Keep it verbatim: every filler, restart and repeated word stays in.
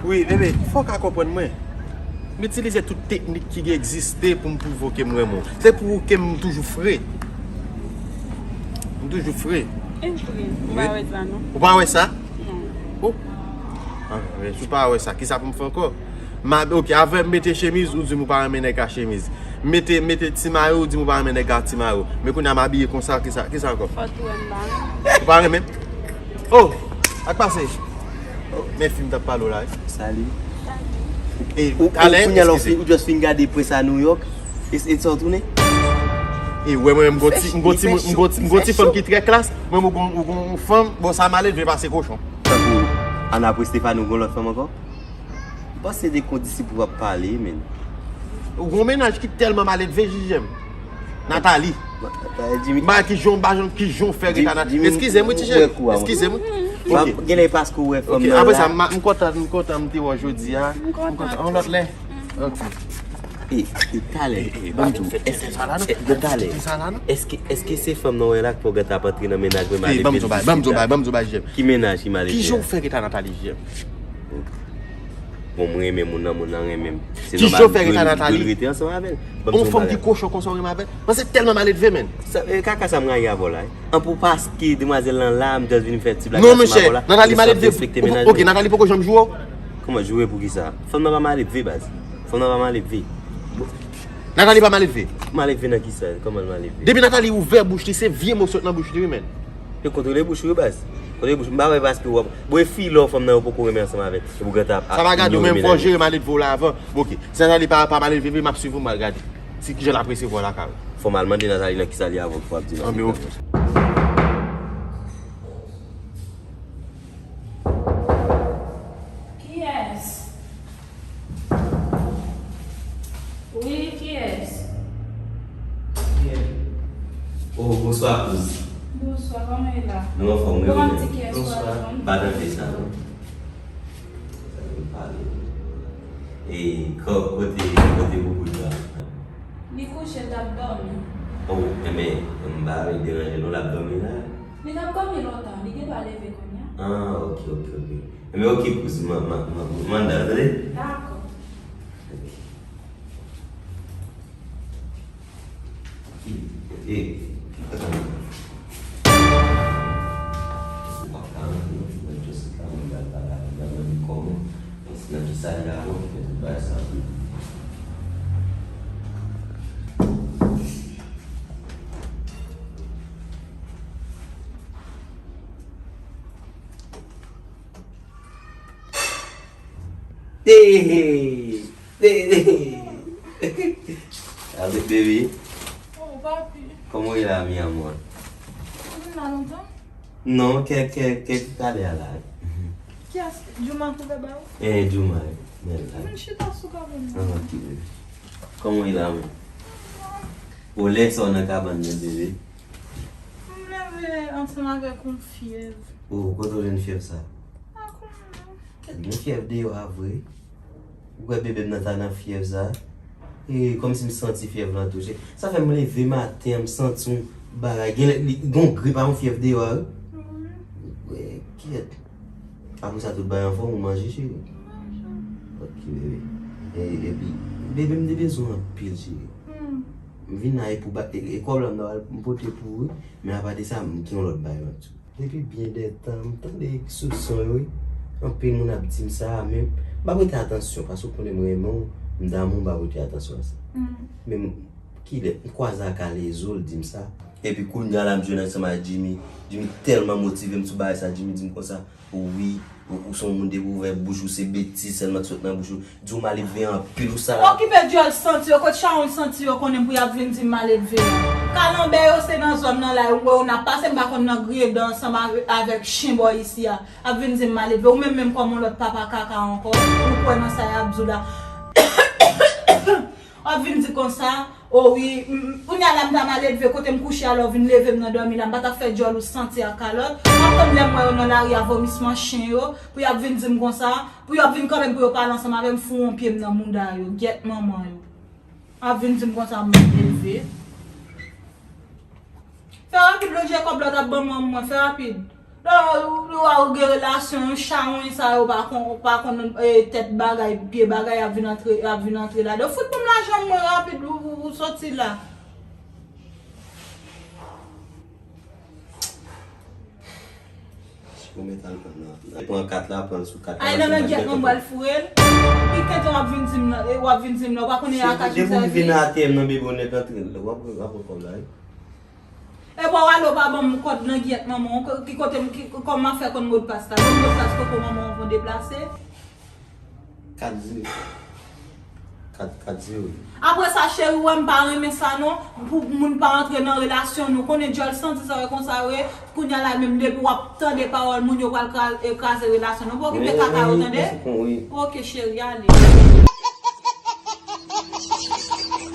Wi, bebe, fò w ka konprann mwen. M itilize tout teknik ki egziste pou m pwouve w ke m renmen w. Se pou ou ke m toujou fre. M toujou fre. E vre, ou pa wè sa, non? Ou pa wè sa? Non. Oh. Ah, men si w pa wè sa, kisa pou m fè ankò? Ma, ok, avè m mete chemiz, ou di m ou pa renmen nèg a chemiz. Mete, mete ti mayo, ou di m ou pa renmen nèg a ti mayo. Men kounye a m abiye konsa, kisa, kisa ankò? Fò tou wè m pa renmen. Ou pa renmen? Oh, sa k pase? Oh, men fi m t ap pale w la, wi. Salut. E, ou, ou, talè, kounye a la, ou eskize. Fin, ou just fin gade Prince a New York. E, e sa w tounen? E, wè, mwen, m gon ti, m gon ti, m gon ti, m gon ti fanm ki trè klas. Mwen, m gon, m gon yon fanm, bon, sa maledve pase kochon. Tankou Ana Prestefano, gon lòt fanm ankò? M panse de kondisip ou ap pale, men. Ou gon mennaj ki tèlman maledve, Jijèm. Nathalie. Ba, ki jan, ba, jan, ki jan fè reta nan. Eskize m, wi, Jijèm. Eskize m, wi. Ok. Genlè paske ou wè fanm nan la. Apre sa, m kontan, m kontan, m te wè w jodi a. M kontan. Yon lòt lè. Ok. E, e talè, ban m di w, èske, e, talè, èske, èske se fanm nan w wè la k fè w gentan ap antre nan mennaj mwen maledve? Ban m di w bagay, ban m di w bagay, ban m di w bagay, Jijèm. Ki mennaj ki maledve? Ki jan w fè reta Nathalie, Jijèm? Bon, mwen renmen moun nan, moun nan renmen m. Se nòmal, m dwe, m dwe rete ansanm avè l. Ban m di w yon bagay. Yon fanm ki kochon konsa w renmen avè l? Paske tèlman maledve, menn. Sa, e, kaka sa m rayi avè w la, wi. An pou paske demwazèl lan la, m just vin fè ti blag ansanm avè w la. Non, mesye, Nathalie maledve. Ok, Nathalie poko janm joure w? Kòman joure pou kisa? Fanm nan pa maledve, baz. Fanm nan pa maledve. Nathalie pa maledve? Maledve nan kisa? Kòman l maledve? Depi Nathalie ouvè bouch li, se vye mo sot nan bouch li, wi, menn. Yo kontwole bouch ou, wi, baz. Kontwole bouch ou. M pa wè paske w ap, bon, e fi lè w fanm nan yo poko renmen ansanm avè l. Epi w gentan ap, ap inyore mennaj li. Sa pa grave, men fò w jere maledve w la avan. Bon, ok. Si Nathalie pa, pa maledve vre, m ap swiv ou, m al gade. Si kijan l ap resevwa w lakay ou. Fò m al mande Nathalie nan kisa li avè w pou w ap di nan. Anben, ok. Kiyès? Wi, kiyès? Kiyès? Oh, bonswa, kouz. Bonswa, kòman w ye la? Nou anfòm, wi. Kòman m di kiyès ou a reponn? Pa tande sa, non. Sa nou pale. E, ko-, kote, kote Boubou la? Li kouche, l t ap dòmi. Oh, enben, m pa vle deranje non, l ap dòmi la. Li t ap dòmi lontan, li gendwa leve kounye a. Ah, ok, ok, ok. Enben, ok, kouz, m, m, m, m ann dan, tande? Dakò. Ok. E, e, atann. Ou pa ka antre, non, nan Jessica, mwen pral pale avè l, mwen mande kòman, nan kisa li avè w ki fè tout bagay sa pou li. Hey, hey, hey, hey. Avèk bebe. Oh, papi. Kòman w ye la, mi amor? Ou vin la lontan? Non, kèk, kèk, kèk talè a la. Kiyès? Jouma kouvè ba ou? Eh, Jouma, men la. Vin chita sou kabann nan. Ah, ok, bebe. Kòman w ye la, men? O, lè sa w nan kabann nan, bebe? M leve ansanm avèk yon fyèv. O, kote w jwenn fyèv sa? Pa konnen. Kèt, gen fyèv deyò a vre. Ou kwè bebe m nan ta nan fyèv sa? E kòmsi m santi fyèv lan tou. Se, sa fè m leve maten an, m santi yon bagay. Genlè, li, gon grip a yon fyèv deyò a, wi. Wi. Wi, kèt. Apre sa, tout bagay anfòm, ou manje, cheri? Manje. Ok, bebe. E, epi, bebe, m te bezwen w anpil, cheri. Hmm. M vin la e pou ba-, e, e kòb la m ta pral pote pou ou, wi. Men apa de sa, m gen yon lòt bagay pou m di w. Depi byen dè tan, m tande sou son yo, wi. Anpil moun ap di m sa, men m pa prete atansyon, paske w konnen m renmen w, m damou, m pa prete atansyon a sa. Mm. Men m, kilè, m kwaze ak Alezo, l di m sa. Epi kounye a la, m jwenn ansanm ak Jimmy. Jimmy tèlman motive m sou bagay sa, Jimmy di m konsa, wi, ou, ou se yon moun depi w ouvè bouch ou, se betiz sèlman k sot nan bouch ou. Di w maledve anpil ou sa la. Okipe dyòl santi yo, kot chawony santi yo konnen pou y ap vin di m maledve. Kalanbè yo se nan zòn nan la yo m wè yo n ap pase, m pa konn nan griye dan ansanm ave-, avèk chen bò isi a. Ap vin di m maledve. Ou menm menm kòm yon lòt papa kaka ankò, ou kwè nan sa y ap di w la. W ap vin di konsa, o wi, m, m, kounye a la m ta maledve, kote m kouche a la w vin leve m nan dòmi la, m pa t ap fè dyòl ou santi ak kalòt. M ap tann lè m wè yo nan lari a vomisman chen yo, pou y ap vin di m konsa, pou y ap vin kanmenm pou yo pale ansanm avè m, fou yon pye m nan mouda yo, gyèt manman yo. Ap vin di m konsa m maledve. Fè rapid, lonje kòb la w t ap ban m an mwen, fè rapid. Yo, yo, yo gen relasyon, yon chawony sa yo pa konn, pa konn, eh, tèt bagay, pye bagay ap vin antre, ap vin antre ladan. Fout pou m lajan mwen rapid, ou, ou, ou soti la. Si pou mèt al pran nan. Pran kat la, pran sou kat la. Ay, nan langyèt mwen, m pral foure l. Ki tenten w ap vin di m nan, eh, w ap vin di m nan, ou pa konnen a ka. Depi w vin nan A T M nan, bebe, w nèk antre l. W ap, w ap pran kòb la, wi. E pa w ale, w pa ban m kòd langyèt manman w, ki kote m, ki, kòman m ap fè konn modpas la? Ban m modpas koko manman w pou deplase. Kat zewo. Kat, kat zewo. Apre sa, cheri, w wè m pa renmen sa non, pou moun pa antre nan relasyon nou. Konnen djòl santi sa, wè konsa, wè. Kounye a la menm, depi w ap tande pawòl moun, yo pral kra-, e, kraze relasyon nou. Pa okipe kaka yo, tande? Oke, cheri, ale.